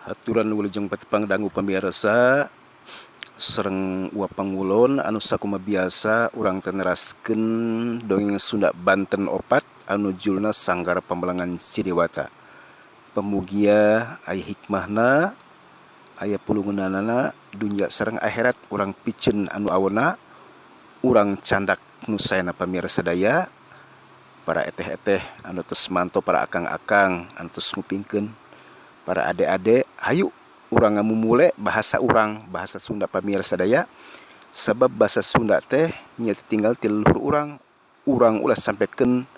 Haturan wilujeng patepang dangu pamirsa sareng Uwa Pangulon anu sakumaha biasa urang teh neraskeun dongeng Sunda Banten opat anu judulna Sanggar Pamalengan Cidewata. Pamugia aya hikmahna, aya pulungeunanana dunya sareng akhirat urang piceun anu awona, urang candak nu saena pamirsa sadaya, para eteh-eteh anu tos manto, para akang-akang anu tos ngupingkeun, para ade-ade, hayu urang ngamumule bahasa urang, bahasa Sunda pamirsa sadaya, sabab bahasa Sunda teh nya tinggal ti leluhur urang, urang ulah sampekeun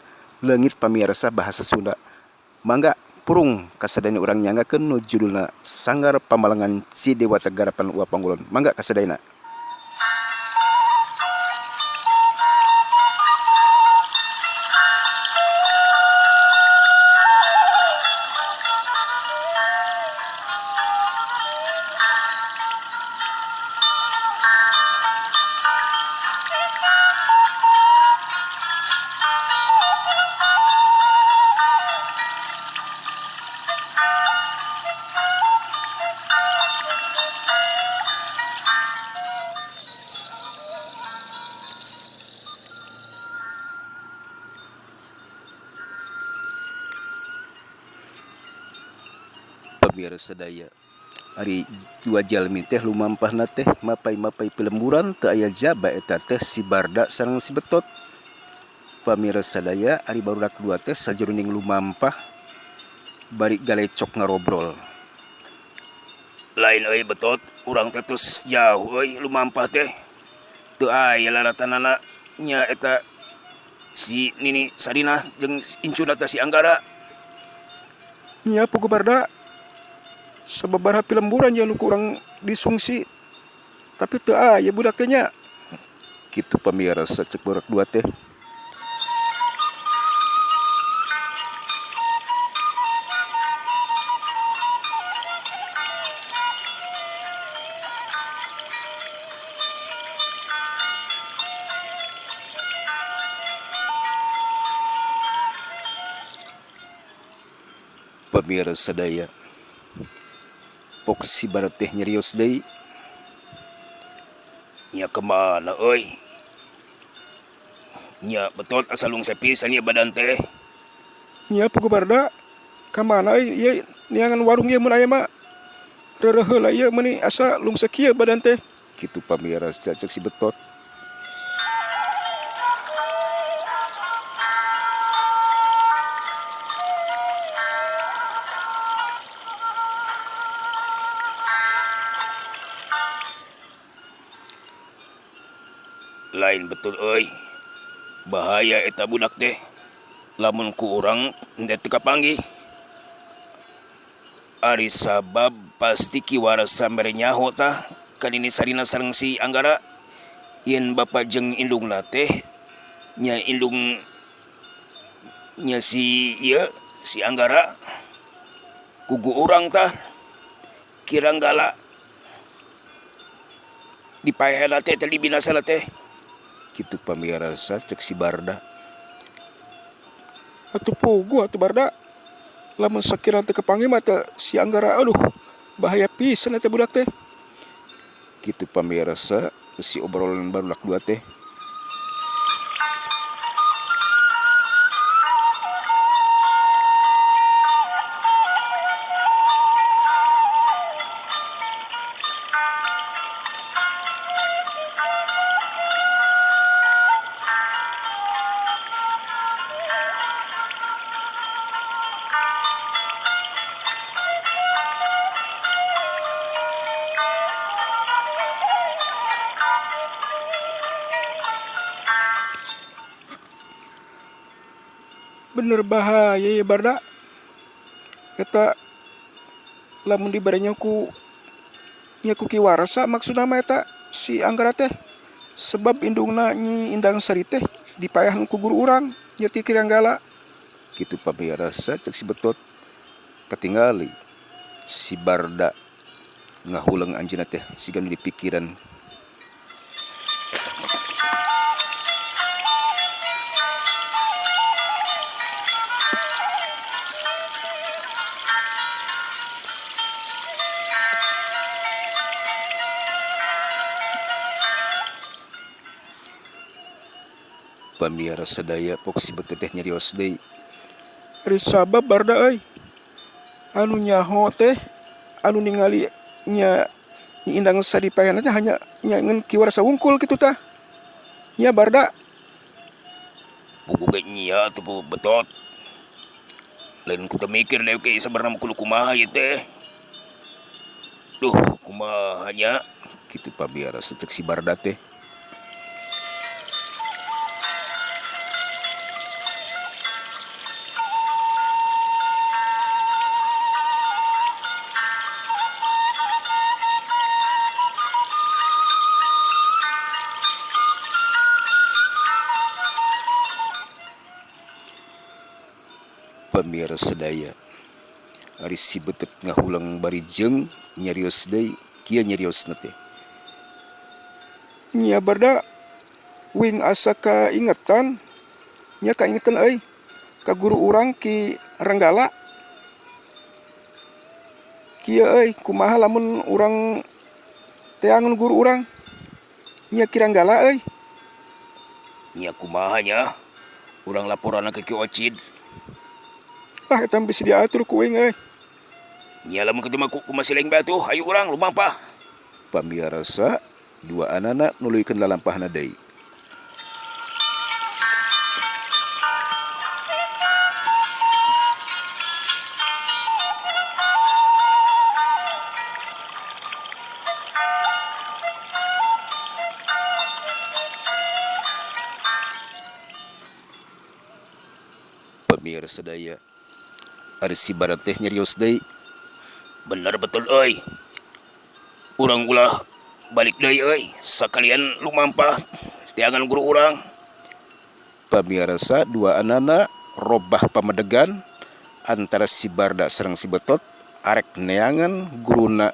leungit pamirsa bahasa Sunda. Mangga purung kasadayana urang nyanggakeun nu judulna Sanggar Pamalengan Cidewata garapan Uwa Pangulon. Mangga kasadayana. Pamirsa sadaya, ari dua jalmi teh lumampahna teh mapay-mapay pilemburan teu aya jaba eta teh si Barda sareng si Betot. Pamirsa sadaya, ari barudak dua teh sajroning lumampah bari galecok ngarobrol. Lain euy Betot, urang teh tos jauh euy lumampah teh. Teu aya laratanana nya eta si Nini Sarinah jeung incuna teh si Anggara. Nya puguh Barda, sababaraha pilemburan nya nu ku urang disungsi, tapi teu aya budak teh nya. Kitu pamirsa cek barudak dua teh. Pamirsa sadaya, pok si Barda teh nyerios deui. Nya kemana euy? Nya Betot asa lungse pisan ieu badan teh. Nya puguh Barda, ka mana euy ieu neangan warung ieu mun aya mah. Reureuh heula ieu meuni asa lungse kieu badan teh. Kitu pamirsa cek si Betot. Lain betul euy, bahaya eta budak teh, lamun ku urang henteu teu kapanggih. Ari sabab pasti Ki Warsa mere nyaho tah ka Nini Sarinah sareng si Anggara yen bapa jeung indungna teh nya indung nya si ieu si Anggara kugu urang tah Ki Ranggala. Dipaehna teh teh dibinasana teh. Kitu pamirsa cek si Barda. Atuh puguh atuh Barda, lamun sakira teu kapanggih mah teh si Anggara aduh bahaya pisan eta budak teh. Kitu pamirsa si obrolan barudak dua teh. Bener bahaya ya Barda, eta lamun dibarenya ku nya ku Ki Warsa maksudna mah eta si Anggara teh, sebab indungna Nyi Indang Sari teh dipaehan ku guru urang nya ti Ki Ranggala. Kitu pamirsa cek si Betot katingali si Barda ngahuleung anjeunna teh siga nu dipikiran. Pamiara sadaya pok si betet teh nyarios deui. Ari sabab barda euy. Anu nyaho teh anu ningali nya Nyi Indang Sari paehna teh hanya nya ngan Ki Warsa wungkul kitu tah. Nya barda. Puguh ge nya atuh puguh betot. Lain ku teu mikir dewek ge sabarna mah kudu kumaha ieu teh. Duh kumaha nya. Kitu pabiara cek si Barda teh. Pamirsa sadaya ari si betet ngahulang bari jeung nyarios deui kieu nyariosna teh. Nya barda wing asa kaingetan nya kaingetan euy ka guru urang Ki Renggala. Kieu euy kumaha lamun urang teangan guru urang nya Ki Renggala euy. Nya kumaha nya urang laporanna ka Ki Ocid. Ah eta mah bisi diatur ku uing euy. Nya lamun kitu mah kumaha sileng bae atuh hayu urang lumampah. Pamiarsa dua anana nuluykeun lalampahna deui. Pamirsa sadaya ari si Barat teh nyarios deui. Bener betul euy. Urang ulah balik deui euy sakalian lumampah teangan guru urang. Pamirsa dua anana robah pamedegan antara si Barda sareng si Betot arek neangan guruna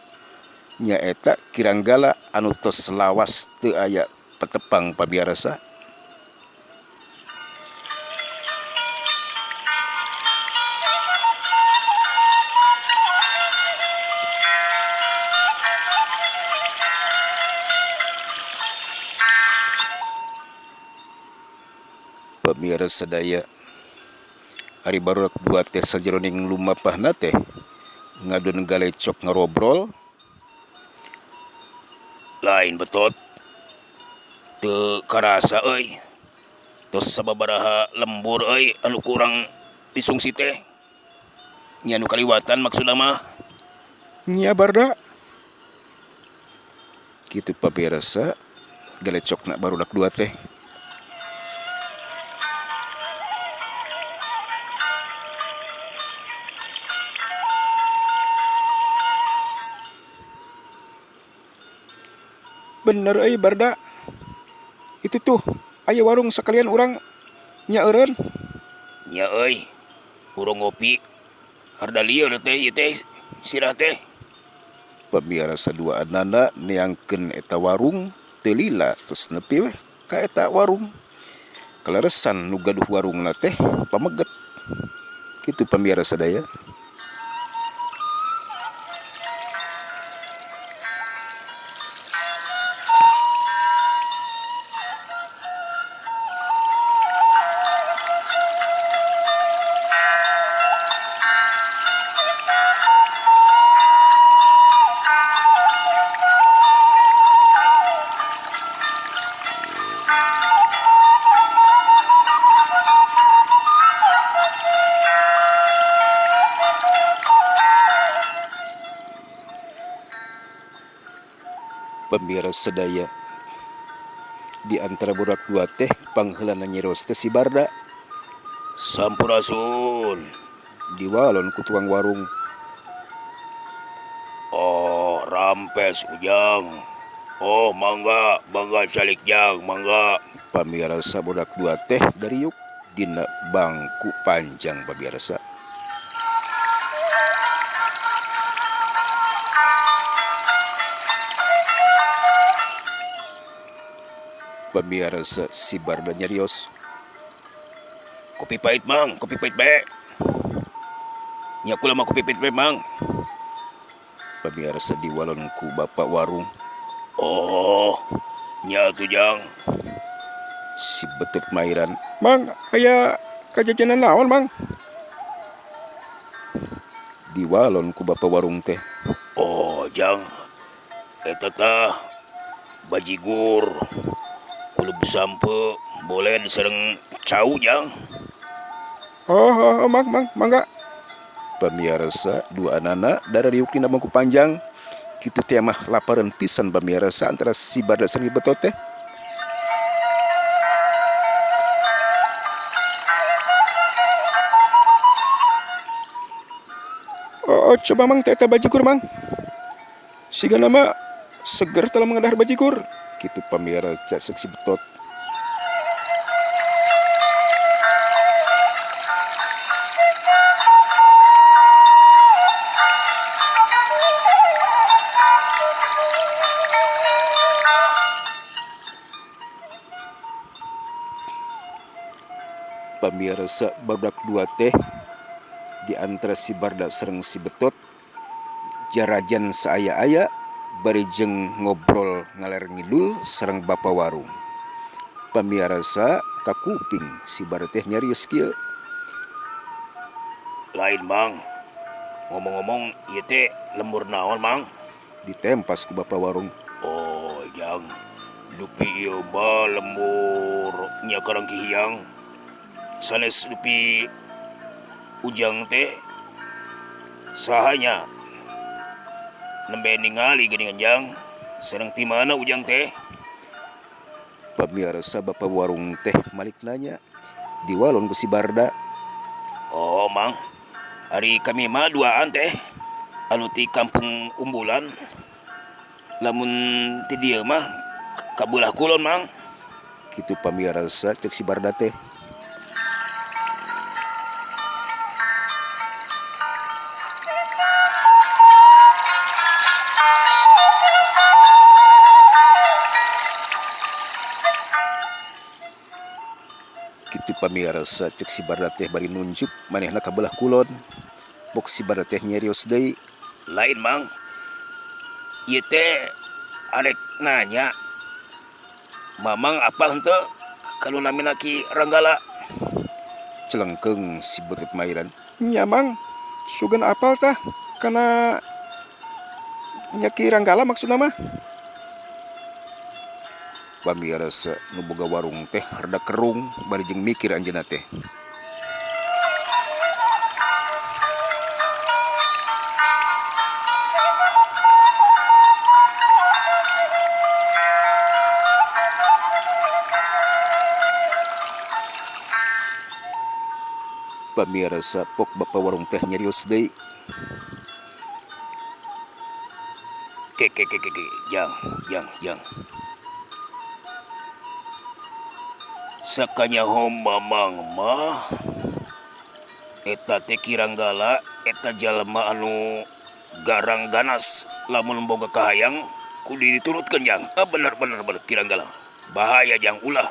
nyaeta Ki Ranggala anu tos lawas teu aya patepang pamirsa. Pamirsa sadaya ari barudak dua teh sajeroning lumapahna teh ngadon galecok ngarobrol. Lain betot teu karasa euy tos sababaraha lembur euy anu kurang disungsi teh nya nu kaliwatan maksudna mah. Nya barda kitu pamirsa galecokna barudak dua teh. Bener euy Barda. Itu tuh aya warung sekalian urang nya eureun. Nya euy, urang ngopi harda lieur teh ieu teh sirah teh. Pamirsa dua anana neangkeun eta warung teu lila terus nepi weh ka eta warung. Kaleresan nu gaduh warungna teh pameget. Kitu pamirsa sadaya. Pamirsa sadaya di antara budak dua teh pangheulana nyarios teh si Barda. Sampurasun. Diwalon ku tukang warung. Oh rampes ujang. Oh mangga mangga calik jang mangga. Pamirsa budak dua teh dariuk dina bangku panjang pamirsa. Pamirsa si Barda nyarios. Kopi pahit mang, kopi pahit bae. Nya kula mah kopi pahit bae mang. Pamirsa diwalon ku bapak warung. Oh, nya atuh jang. Si Betot Mairan, Mang, aya kajajanan naon, Mang? Diwalon ku bapa warung teh. Oh jang eta tah bajigur kulub sampe boleh sareng cau jang. Oh, oh, oh mang, mang, mangga. Pamiarsa dua anana darariuk dina bangku panjang. Kitu teh mah lapareun pisan pamiarsa antara si Barda sareng Betot teh. Oh, oh coba mang teh eta bajigur mang. Sigana mah seger telah mengadahar bajigur. Kitu pamiarsa ceuk si Betot. Pamirsa barudak dua teh di antara si Barda sareng si Betot jarajan saaya-aya bari jeung ngobrol ngaler ngidul sareng bapa warung. Pamirsa kakuping si Barda teh nyarios kieu. Lain mang, ngomong-ngomong ieu teh lembur naon mang? Ditempas ku bapa warung. Oh jang, dupi ieu mah lembur nya Karang Kihiang. Sanes dupi ujang teh sahanya nembe ningali geuningan jang. Sareng ti mana ujang teh? Pamirsa bapa warung teh malik nanya diwalon ku si Barda. Oh mang, ari kami mah duaan teh anu ti kampung Umbulan. Lamun ti dieu mah kabelah kulon mang. Kitu pamirsa ceuk si Barda teh. Kitu pamirsa ceuk si Barda teh bari nunjuk manehna ka belah kulon. Pok si Barda teh nyarios deui. Lain mang, ieu teh arek nanya. Mamang apa henteu kalau namina Ki Ranggala? Celengkeung si Betot Mairan. Nya mang, sugan apal tah kana nya Ki Ranggala maksudna mah. Pamirsa nu boga warung teh rada kerung bari jeung mikir anjeunna teh. Pamirsa pok bapa warung teh nyarios deui. Ke ke ke ke ke jang jang jang. Sakanyaho mamang mah eta teh Ki Ranggala eta jalma anu garang ganas lamun boga kahayang kudu diturutkeun jang. Ah, bener bener bener Ki Ranggala. Bahaya jang ulah.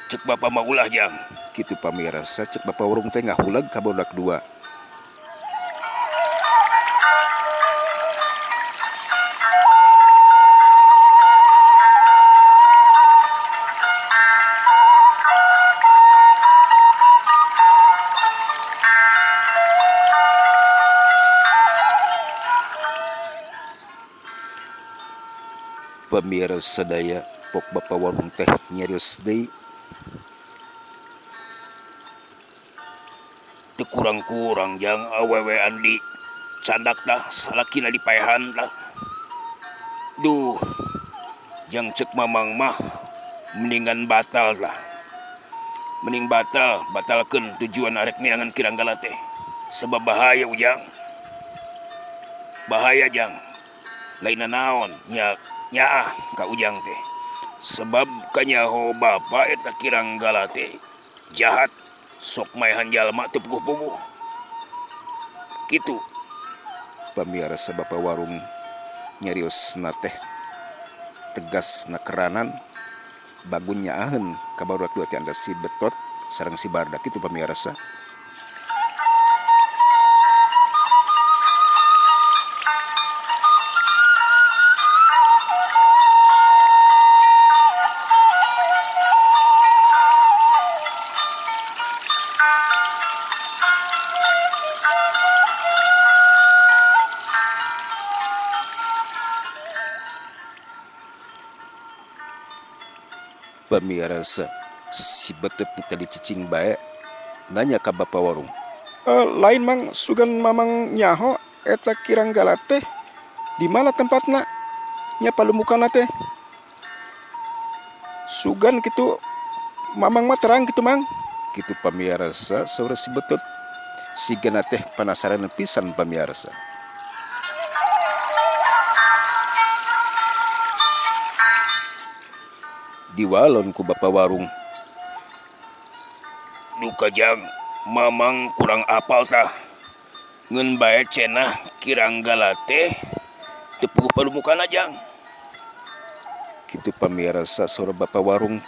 Cek bapa mah ulah jang. Kitu pamirsa cek bapa warung teh ngahulag ka barudak dua. Pamirsa sadaya pok bapa warung teh nyarios deui. Teu kurang-kurang jang awewe anu dicandak tah salakina dipaehan tah. Duh, jang cek mamang mah mendingan batal lah. Mending batal, batalkeun tujuan arek neangan Ki Ranggala teh. Sebab bahaya ujang. Bahaya jang. Lain naon nya nyaah ka ujang teh. Sebab kanyaho bapa eta Ki Ranggala teh jahat. Sok maehan jalma teu puguh-puguh. Kitu. Pamirsa bapa warung nyariosna teh tegas na keranan bagun nyaaheun ka barudak dua teh anda si Betot sareng si Barda kitu pamirsa. Pamirsa si Betot nu tadi cicing bae nanya ka bapa warung. Lain mang sugan mamang nyaho eta Kiranggala teh di mana tempatna nya palumbukanna teh. Sugan kitu mamang mah terang kitu mang. Kitu pamirsa saur si Betot sigana teh panasaran pisan pamirsa. Diwalon ku bapa warung. Duka jang mamang kurang apal tah. Ngeun bae cenah Kiranggala teh teu puguh palumukana jang. Kitu pamirsa saur bapa warung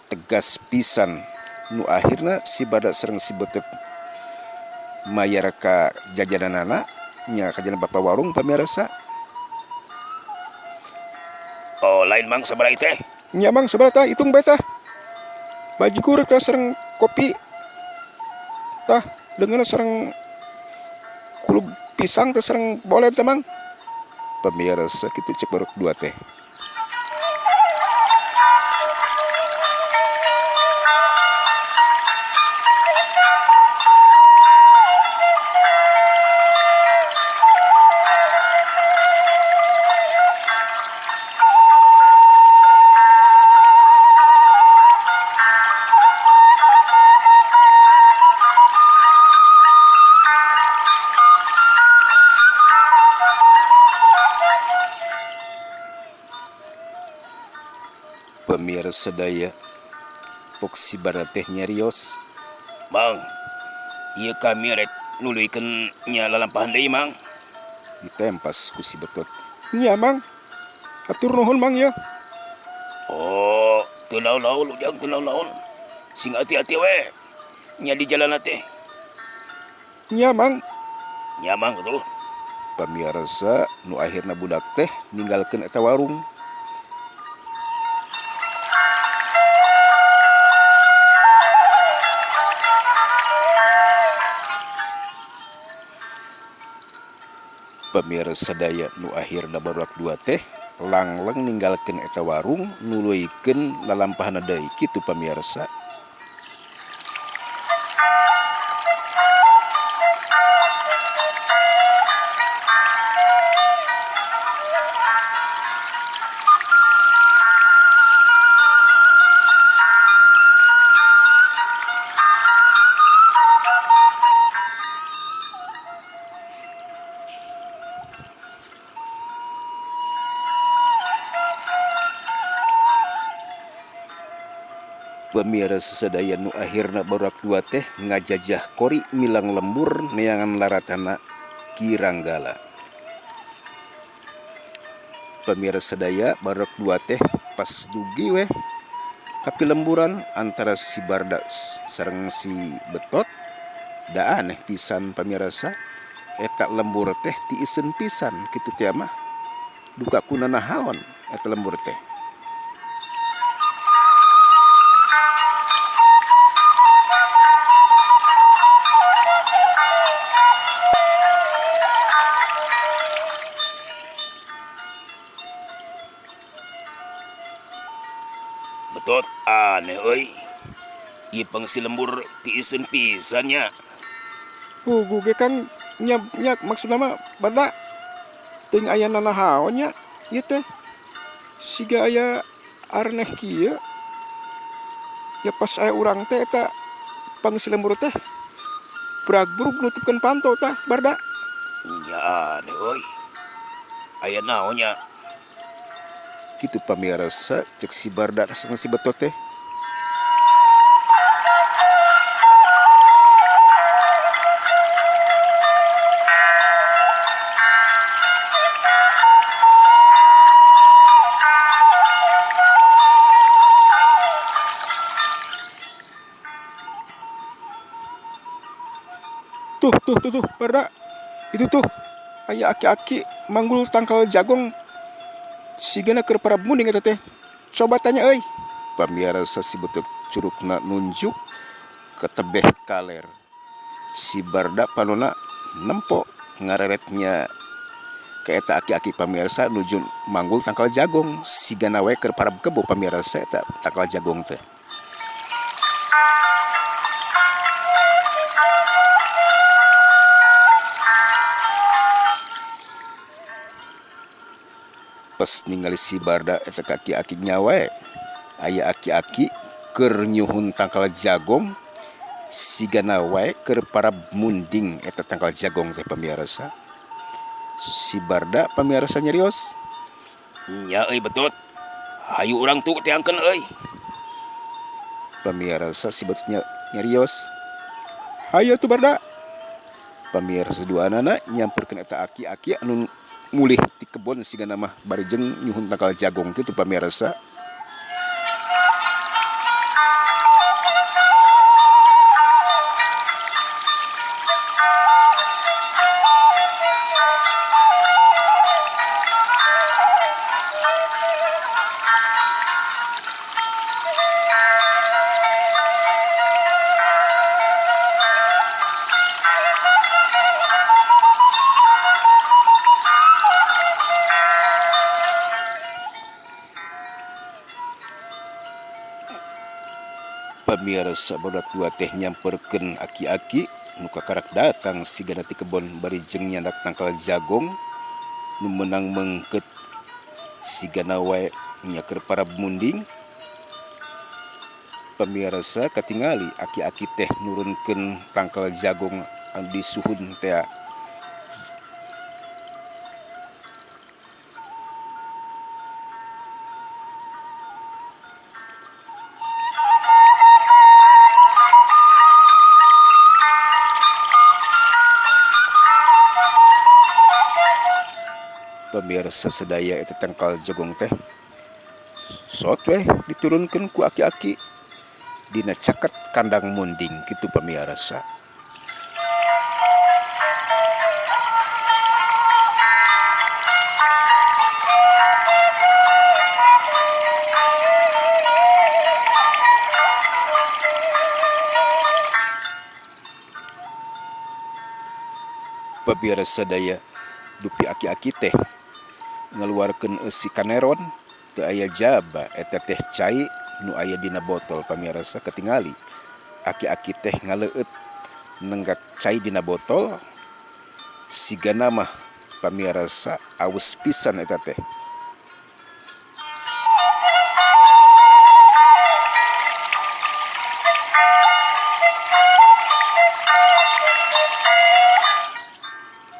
tegas pisan nu akhirna si Barda sareng si Betot mayar ka jajananana nya ka jajanan bapa warung pamirsa. Oh lain mang sabaraha teh? Nya mang sabaraha tah itung bae tah. Bajigur tah sareng kopi tah deungeunna sareng kulub pisang teh sareng boled teh mang. Pamirsa kitu cek baruk dua teh. Pemirsa sadaya pok si Barda teh nyarios. Mang, ieu kami rek nuluykeun nya lalampahan deui mang. Ditempas ku si Betot. Nya mang, hatur nuhun mang ya. Oh, teu naon-naon ujang teu naon-naon. Sing hati-hati we nya di jalanna teh. Nya mang. Nya mang atuh. Pamirsa nu akhirna budak teh ninggalkeun eta warung. Pamirsa sadaya nu akhirna barudak dua teh langleng ninggalkeun eta warung nuluykeun lalampahanna deui kitu pamirsa. Pemirsa sadaya nu akhirna barudak dua teh ngajajah kori milang lembur neangan laratana Kiranggala. Pemirsa sadaya barudak dua teh pas dugi weh kapilemburan antara si Barda sareng si Betot da aneh pisan pamirsa eta lembur teh tiiseun pisan kitu teh mah duka kunanahaon eta lembur teh. Betot aneh euy. Ieu pang si lembur tiiseun pisan nya. Puguh ge kan nya nya maksudna mah Barda teuing aya nanahaon nya ieu teh. Siga aya arneh kieu. Ya pas aya urang teh eta pang si lembur teh bragbrug nutupkeun panto tah Barda. Nya aneh euy. Aya naon nya? Kitu pamirsa cek si Barda sareng si Betot teh. Tuh tuh tuh tuh Barda. Itu tuh aya aki-aki manggul tangkal jagong sigana keur parab munding eta teh. Coba tanya euy. Pamirsa si Betot curugna nunjuk ke tebeh kaler. Si Barda panona nempo ngareretnya Ka eta aki-aki pamirsa nuju manggul tangkal jagong sigana we keur parab kebo pamirsa eta tangkal jagong teh. Pas ningali si Barda eta ka aki-aki nya we aya aki-aki keur nyuhun tangkal jagong sigana wae keur parab munding eta tangkal jagong teh pamirsa. Si Barda pamirsa nyarios. Nya euy Betot. Hayu urang tuh teangkeun euy. Pamirsa si Betot nyarios. Hayu atuh Barda. Pamirsa duanana nyamperkeun eta aki-aki anu mulih ti kebon sigana mah bari jeung nyuhun tangkal jagong kitu pamirsa. Pamirsa barudak dua teh nyamperkeun aki-aki nu kakarak datang sigana ti kebon bari jeung nyandak tangkal jagong nu meunang meungkeut sigana wae nya keur parab munding. Pamirsa katingali aki-aki teh nurunkeun tangkal jagong anu disuhun tea. Pamirsa sadaya eta tangkal jagong teh sot weh diturunkeun ku aki-aki dina caket kandang munding kitu pamirsa. Pamirsa sadaya dupi aki-aki teh ngaluarkeun eusi kaneron teu aya jaba eta teh cai nu aya dina botol pamirsa katingali aki-aki teh ngaleueut nenggak cai dina botol sigana mah pamirsa awus pisan eta teh.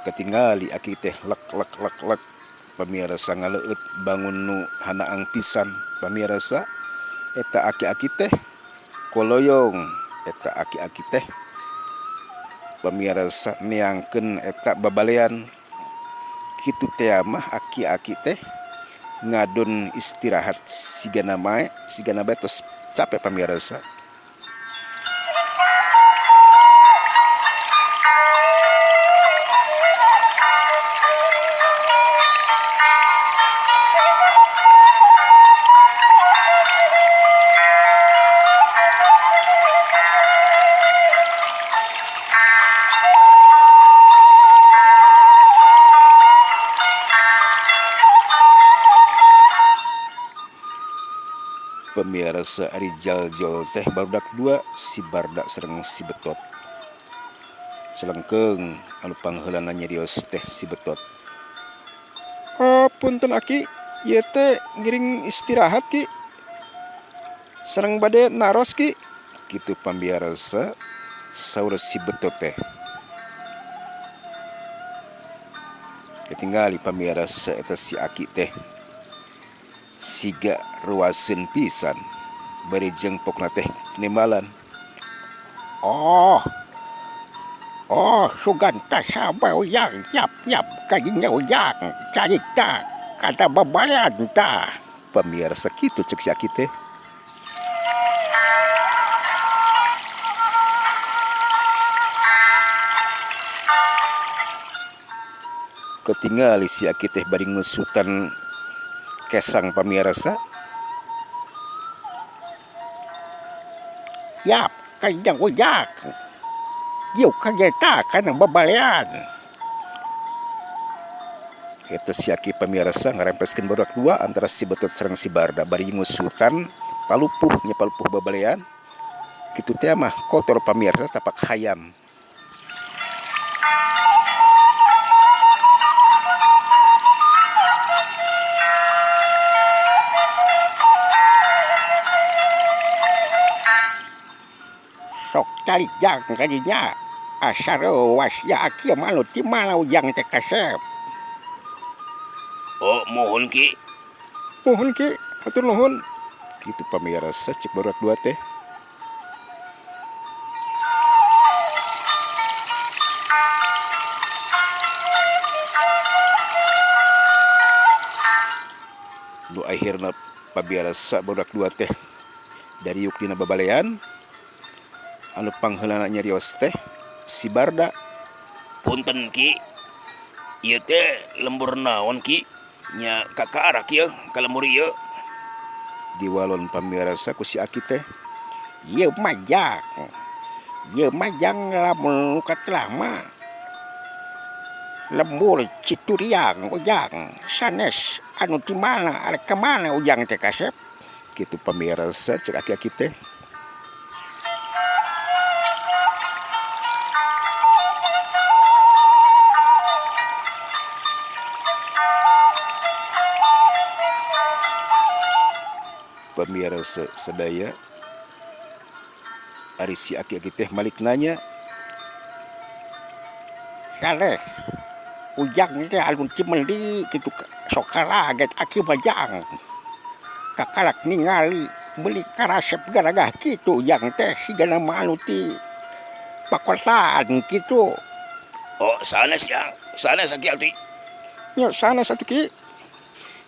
Katingali aki teh lek lek lek lek pamirsa ngaleueut bangun nu hanaang pisan pamirsa eta aki-aki teh koloyong eta aki-aki teh pamirsa neangkeun eta babalean kitu teh mah aki-aki teh ngadon istirahat sigana mae sigana bae tos capek pamirsa. Pemirsa ari jaljol teh barudak dua si Barda sareng si Betot. Celengkeung anu pangheulana nyarios teh si Betot. Oh punten aki, ieu teh ngiring istirahat ki. Sareng bade naros ki. Kitu pamirsa saur si Betot teh. Ketinggali pamirsa eta si aki teh siga ruaseun pisan bari jeung pokna teh nembalan. Oh. Oh, sugan ta sabar uyang yap yap kadinya uyang carita kata babalian ta. Pamirsa kitu cek si aki teh. Ketingali si aki teh bari ngusutan kesang pamirsa. Yap, kadinya uyang. Yuk kageta kana babalian. Eta si Aki pamirsa ngarempeskeun barudak dua antara si Betot sareng si Barda bari ngusutan palupuh nya palupuh babalean kitu teh mah kotor pamirsa tapak hayam. Sok calik jang ka dinya asa reuas ya aki mah anu ti mana ujang teh kasep. Oh muhun ki. Muhun ki, hatur nuhun. Kitu pamirsa cek barudak dua teh. Nu akhirna pamirsa barudak dua teh dariuk dina babalean anu pangheulana nyarios teh si Barda. Punten ki, ieu teh lembur naon ki? Nya kakarak ieu ka lembur ieu. Diwalon pamirsa ku si Aki teh. Ieu mah jang, ieu mah jang lamun nu katelah mah lembur Cituriang ujang sanes anu ti mana arek ka mana ujang teh kasep. Kitu pamirsa cek aki-aki teh. Pamirsa sadaya ari si aki-aki teh malik nanya. Saleh ujang teh anu ti meuli kitu sok karaget aki mah jang. Kakalak ningali meuli karasep garagah kitu ujang teh sigana mah anu ti pakotaan kitu. Oh sanes jang, sanes aki atuh. Nya sanes atuh ki.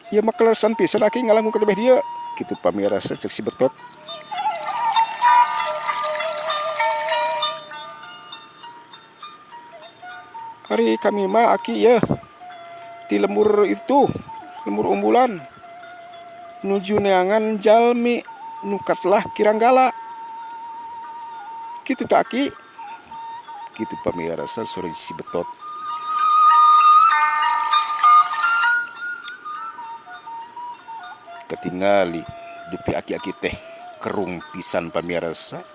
Ieu mah kaleresan pisan aki ngalangkung ka tebeh dieu. Kitu pamirsa cek si Betot. Ari kami mah aki yeuh ti lembur itu, lembur umbulan nuju neangan jalmi nu katelah Kiranggala. Kitu tah aki. Kitu pamirsa sore si Betot. Katingali dupi aki-aki teh kerung pisan pamirsa.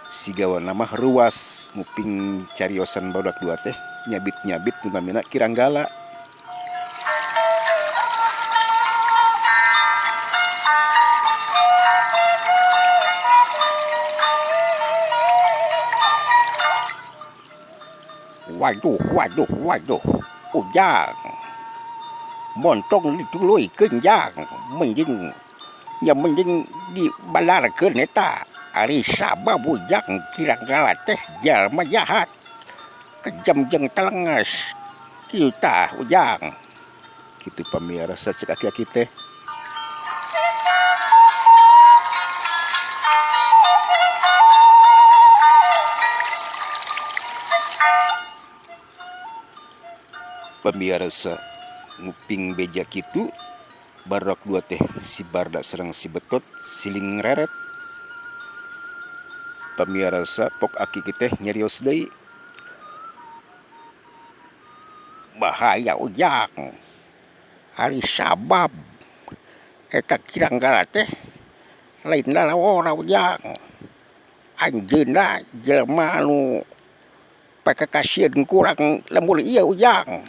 Sigawana mah ruas nguping cariosan barudak dua teh nyabit-nyabit nu namina Kiranggala. Waduh waduh waduh ujang montong dituluykeun jang mending nya mending dibalarkeun eta ari sabab ujang Kiranggala teh jalma jahat kejam jeung telenges kieu tah ujang. Kitu pamirsa cek aki-aki teh. Pamirsa nguping beja kitu barudak dua teh si Barda sareng si Betot siling reret. Pamirsa pok aki teh nyarios deui. Bahaya ujang ari sabab eta Kiranggala teh lain lalawora ujang anjeunna jelema anu pakakasieun kurang lembur ieu ujang.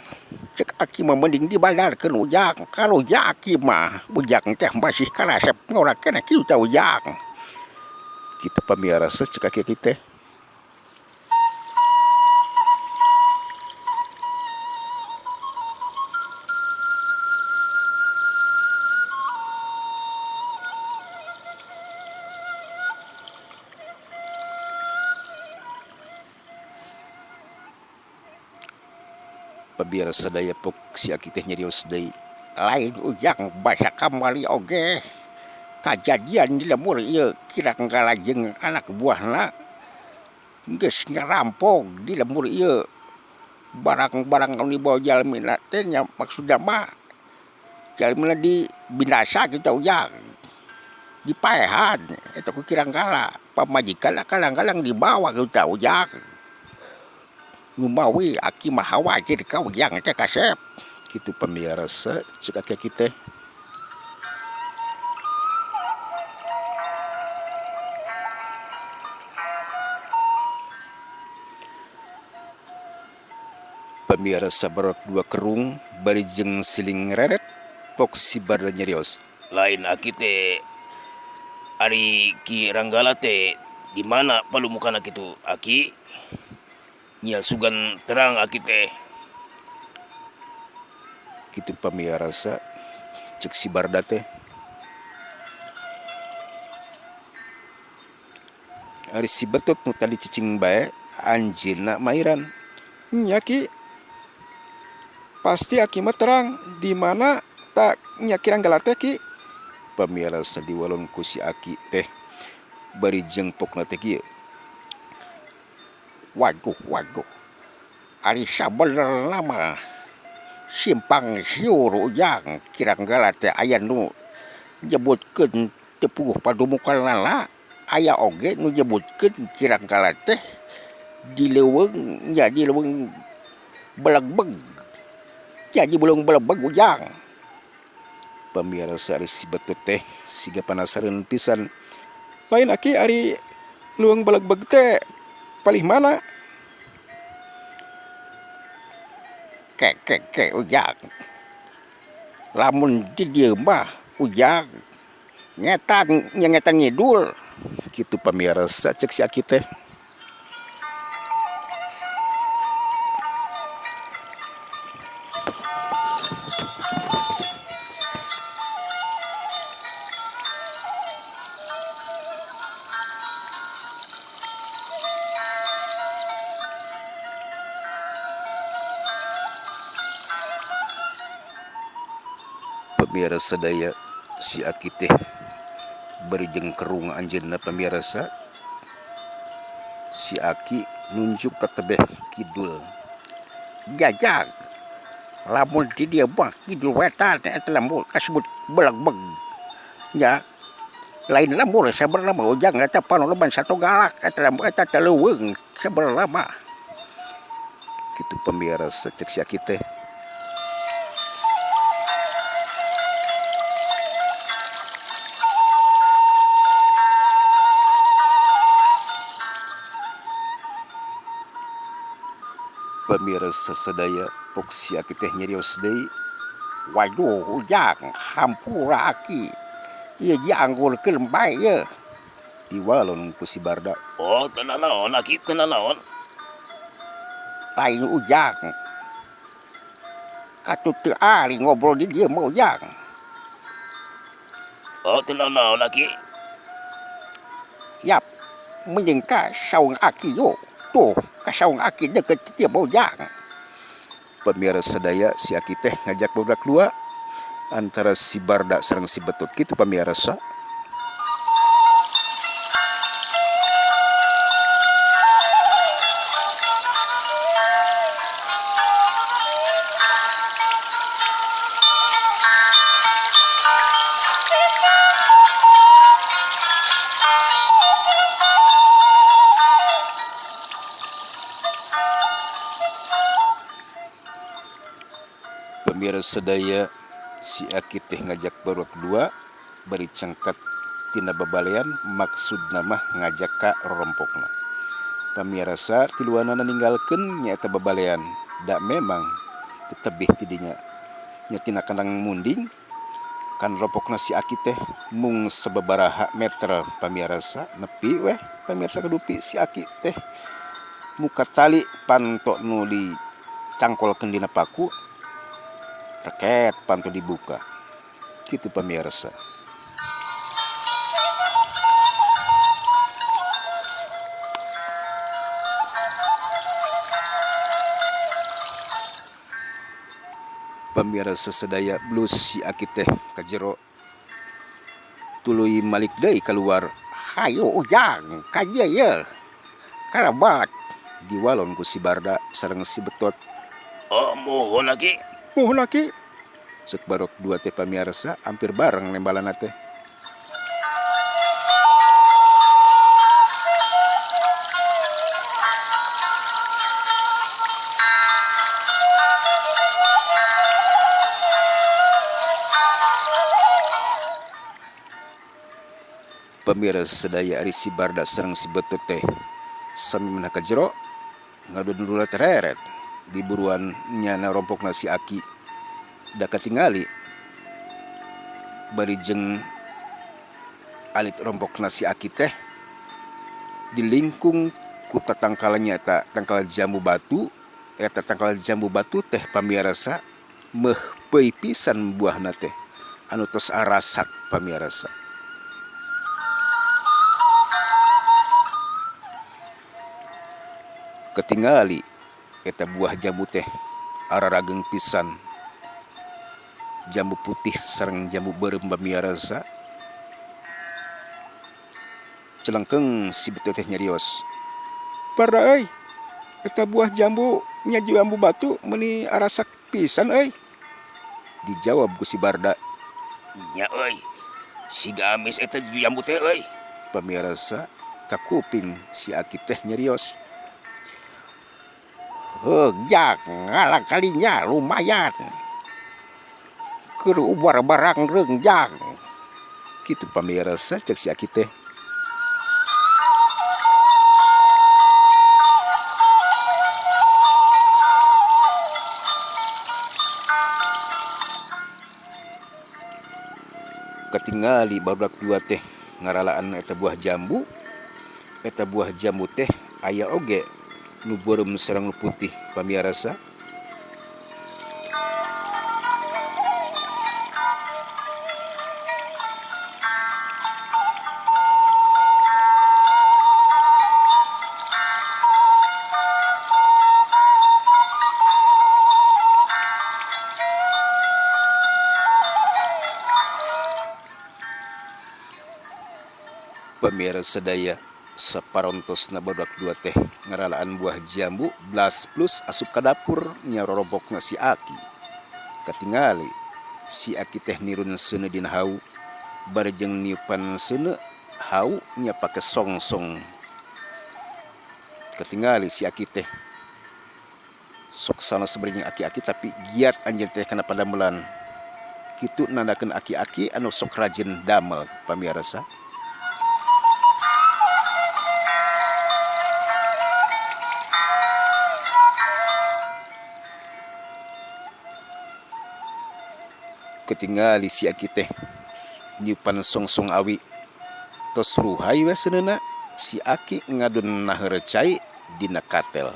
Cek aki mah mending dibadarkeun ujang karunya aki mah ujang teh masih karasep ngora keneh kieu teh ujang. Kitu pamirsa cek aki-aki teh. Pamirsa sadaya pok si aki teh nyarios deui. Lain ujang basa kamari oge kajadian di lembur ieu Kiranggala jeung anak buahna geus ngarampok di lembur ieu barang-barang anu dibawa jalmina teh nya maksudna mah jalmina dibinasa kitu ujang dipaehan eta ku Kiranggala pamajikanna kadang-kadang dibawa kitu ujang. Numawi aki mah khawatir ka ujang teh kasep. Kitu pamiarsa cek aki-aki teh. Pamiarsa barot dua kerung bari jeung siling reret pok si Barda nyarios. Lain aki teh ari Ki Ranggala teh di mana palumukana kitu aki? Nya sugan terang aki teh. Kitu pamiarsa cek si Barda teh. Ari si Betot nu tadi cicing bae anjeunna mairan. Nya Ki, pasti aki mah terang di mana tah nya Ki Ranggala teh Ki. Pamiarsa diwalon ku si aki teh bari jeung pokna teh kieu. Waduh waduh ari sabenerna mah simpang siur ujang Ki Ranggala teh aya nu nyebutkeun teu puguh padumukanana aya oge nu nyebutkeun Ki Ranggala teh di leuweung nya di leuweung belegbeg nya di leuweung belegbeg ujang. Pamiarsa ari si Betot teh siga panasaran pisan. Lain aki ari leuweung belegbeg teh palih mana? Ke ke ke ujang lamun di dieu mah ujang ngetan nya ngetan ngidul. Kitu pamiarsa cek si aki teh. Pamiarsa sadaya si aki teh bari jeung kerung anjeunna pamiarsa si aki nunjuk ka tebeh kidul. Jajag lamun di dieu mah kidul wetan eta lembur kasebut belegbeg nya lain lembur sabenerna mah ujang eta panoleban sato galak eta lembur eta teh leuweung sabenerna mah. Kitu pamiarsa cek si aki teh. Pamiarsa sadaya pok si aki teh nyarios deui. Waduh ujang hampura aki ieu dianggurkeun bae yeuh. Diwalon ku si Barda. Oh teu nanaon aki teu nanaon. Lain ujang katuh teu ari ngobrol di dieu mah ujang. Oh teu nanaon aki. Yap mending ka saung aki yuk tuh ka saung aki deukeut ti dieu mah ujang. Pamiarsa sadaya si aki teh ngajak barudak dua antara si Barda sareng si Betot kitu pamiarsa. Pamiarsa sadaya si aki teh ngajak barudak dua bari cengket tina babalean maksudna mah ngajak ka rorompokna. Pamiarsa tiluanana ninggalkeun nyaeta babalean da memang teu tebih ti dinya nya tina kandang munding kan rompokna si aki teh mung sababaraha meter pamiarsa nepi weh pamiarsa kadupi si aki teh muka tali panto nu dicangkolkeun dina paku reket panto dibuka kitu pamiarsa. Pamiarsa sadaya blus si aki teh ka jero tuluy malik deui kaluar. Hayu ujang ka dieu yeuh kalebat. Diwalon ku si Barda sareng si Betot. Oh muhun aki. Muhun aki. Cek barok dua teh pamiarsa hampir bareng nembalana teh. Pamirsa sadaya ari si Barda sareng si Betot teh sami menah ka jero ngadon rurat reret di buruan nyana rompokna si Aki da katingali bari jeung alit rompokna si Aki teh dilingkung ku tatangkalan nyaeta tangkal jambu batu eta tangkal jambu batu teh pamirsa meuh peuy pisan buahna teh anu tos arasak pamirsa. Katingali eta buah jambu teh ararageng pisan jambu putih sareng jambu beureum pamirsa. Celengkeng si Betot teh nyarios, "Parda euy, eta buah jambu nya jambu batu meuni arasak pisan euy." Dijawab ku si Barda, "Nya euy, siga amis eta jambu teh euy." Pamirsa kakuping si Aki teh nyarios, "Heuh jak ngala kalinya lumayan. Keur ubar barang reung jang." Kitu pamirsa cek si Aki teh. Katingali barudak dua teh ngaralaan eta buah jambu teh aya oge nu beureum sareng nu putih pamirsa. Pamirsa sadaya saparontosna barudak dua teh ngaralaan buah jambu blas plus asup ka dapur nya rorompokna si Aki. Katingali si Aki teh nirun seuneu dina hau bari jeung niupan seuneu hau nya pake songsong. Katingali si Aki teh sok sanes bari jeung aki-aki tapi giat anjeun teh kana padamelan. Kitu nandakeun aki-aki anu sok rajin damel pamirsa. Ketingali si Aki teh nyupan songsong awi tos ruhay we seuneuna si Aki ngadun naheur cai dina katel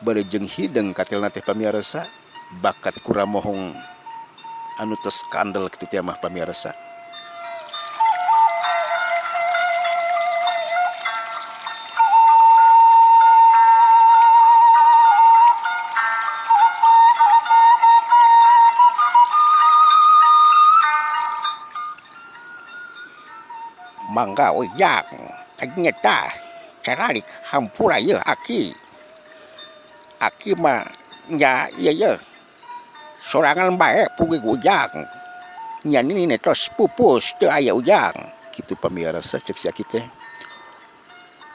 bari jeung hideung katelna teh pamirsa bakat kuramohong anu tos kandel kitu teh mah pamirsa. Mangga ujang kadinya tah caralik hampura yeuh Aki. Aki mah nya ieu yeuh sorangan bae pugig ujang. Nya nini tos pupus teu aya ujang. Kitu pamirsa cek si Aki teh.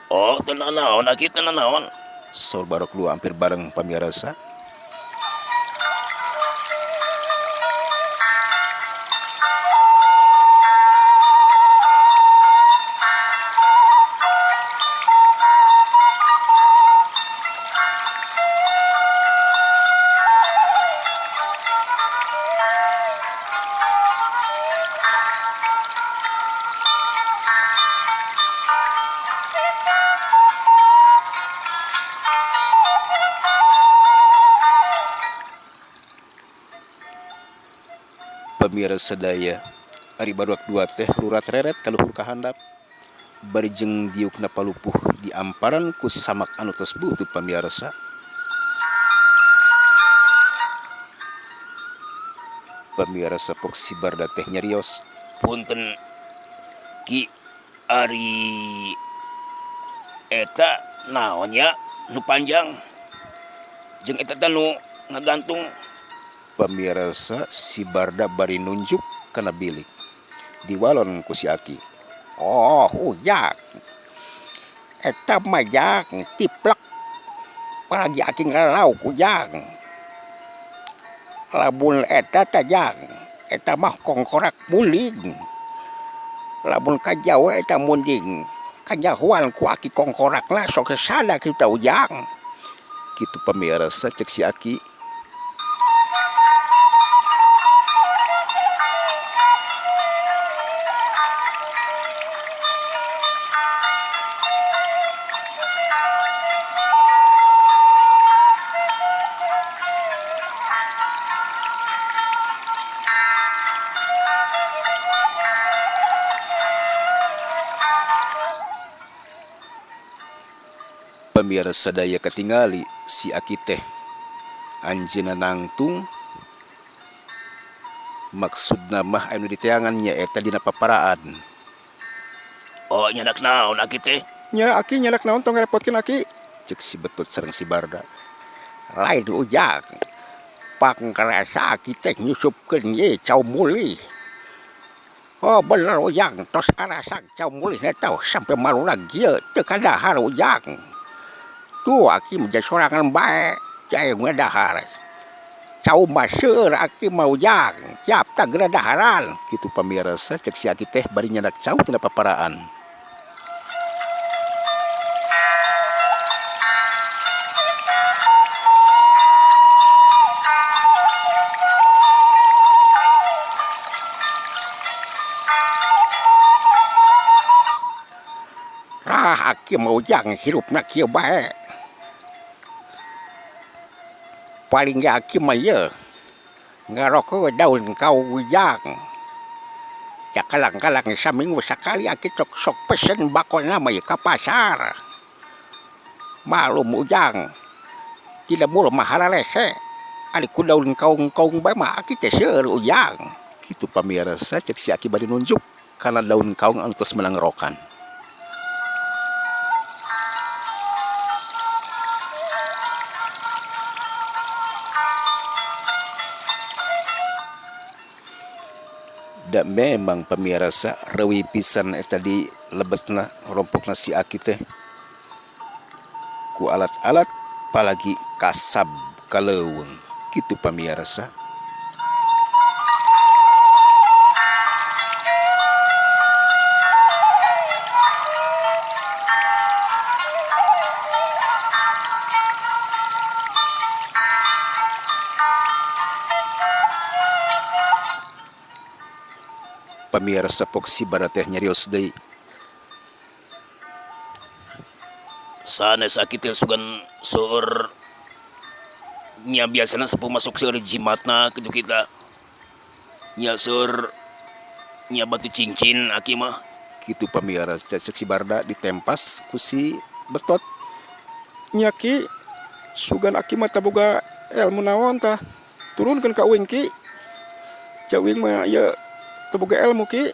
"Oh teu nanaon Aki, teu nanaon." Saur barok dua hampir bareng pamirsa. Pamirsa sadaya ari barudak dua teh rurat reret ka luhur ka handap bari jeung diukna palupuh di amparan ku samak anu tos butut pamirsa. Pamirsa pok si Barda teh nyarios, "Punten Ki, ari eta naon nya nu panjang jeung eta teh nu ngagantung?" Pamirsa si Barda bari nunjuk kana bilik diwalon ku si Aki. "Oh ujang, eta mah jang tiplek palagi Aki ngalauk ujang. Lamun eta teh jang, eta mah kongkorak muling. Lamun kajawe eta munding kanyahoan ku aki kongkorakna sok sesada kitu tah Ujang. Kitu pamirsa cek si aki. Pamirsa sadaya katingali si aki teh anjeunna nangtung maksudna mah anu diteangan nyaeta dina paparaan. Oh nyandak naon aki teh? Nya aki nyandak naon tong ngarepotkeun aki. Cek si Betot sareng si Barda. Lain Ujang, pangkarasa aki teh nyusupkeun ieu cau mulih. Oh bener Ujang tos arasak cau mulih na teh sampe marurag kieu teu kadahar Ujang. Tuh aki mah sorangan bae cai ngadahar. Cau mah seueur aki mah Ujang, siap tah geura daharan. Kitu pamirsa cek si aki teh bari nyandak cau tina paparaan. Rah aki mah Ujang hirupna kieu bae. Paling ge aki mah ieu ngaroko daun kaung Ujang. Cakalang-kalang saminggu sakali aki tok sok pesen bakona mah ieu ka pasar. Malum Ujang di lembur mah hararese ari ku daun kaung-kaung bae mah aki teh seueur Ujang. Kitu pamirsa cek si aki bari nunjuk kana daun kaung anu tos meunang rokan. Da memang pamirsa reuwi pisan eta di lebetna rompokna si aki teh ku alat-alat palagi kasab ka leuweung kitu pamirsa. Pamirsa pok si Barda teh nyarios deui. Sanes aki teh sugan seueur nya biasana sepuh masuk seueur jimatna kitu kita. Nya seueur nya batu cincin aki mah. Kitu pamirsa cek si Barda ditempas ku si Betot. Nya ki sugan aki mah taboga ilmu naon tah turunkeun ka uing ki. Ja uing mah ieu teu boga ilmu ki.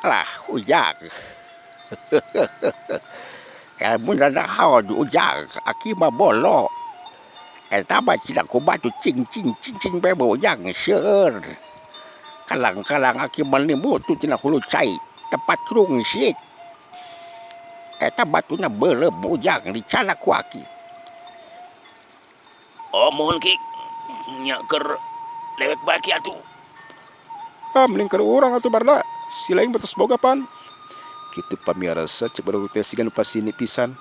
Lah Ujang. Ilmu nanaon Ujang aki mah bolo. Eta mah cenah ku batu cincin cincin bae mah Ujang seueur. Kalang-kalang aki mah nimu tu tina hulu cai tempat rungsit. Eta batuna beuleum Ujang dicanak ku aki. Oh mohon ki nya keur dewek bae ki atuh. Ah mending keur urang atuh Barda, si laing betos boga pan. Kitu pamirsa cek barudak teh siga nu pasini pisan.